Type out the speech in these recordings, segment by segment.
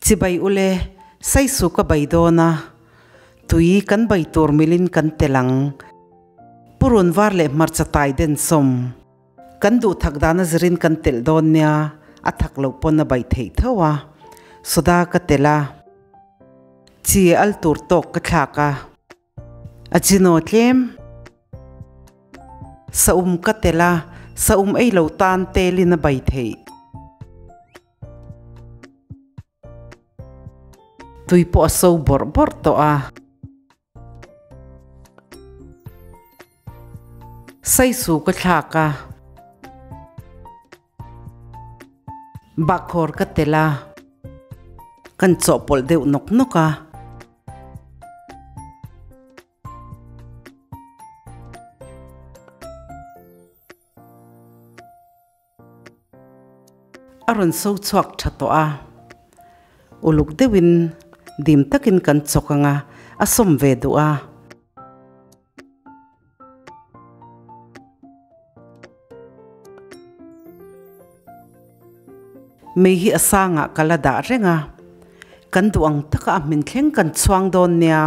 Chibai ule, Saisu ka bai dawn a, tui kan bai tur milin kan tel ang. Purun var leh hmarcha tai den sawm. Kan duh thak dana zirin kan telh dawn nia, a thak loh pawn a baih theih tho a. Soda ka telh a, chi al tur tawk ka thlak a, a chino tlem. Saum ka telh a, saum ei lo tan telin a baih theih. Tui pawh a so bawrh bawrh tawh a. Saisu ka thlak a. Bakhawr ka telh a. Kan chawhpawlh deuh nawk nawk a. A rawn so chhuak tha tawh a, uluk deuhin dim takin kan chawk ang a, a sawm ve duh a. Mei hi a sangah ka la dah reng a, kan duh ang taka a hmin thleng kan chhuang dawn nia.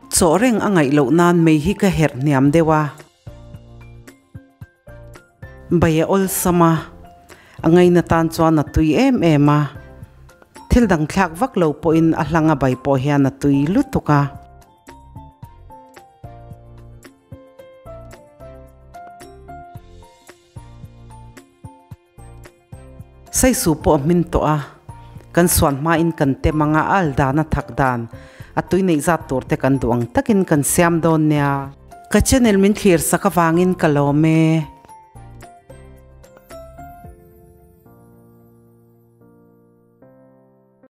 Chaw reng a ngaih loh nan mei hi ka herh hniam deuh a. Bai a awlsam a, a ngaina tan chuan a tui em em a. Thil dang thlak vak lo pawhin a hlang a bai pawh hian a tui lutuk a. Saisu pawh a hmin tawh a, kan suan hmain kan tem anga a al dan a thak dan, a tui neih zat tur te kan duh ang takin kan siam dawn nia. Ka channel min thlir sak avangin ka lawm e.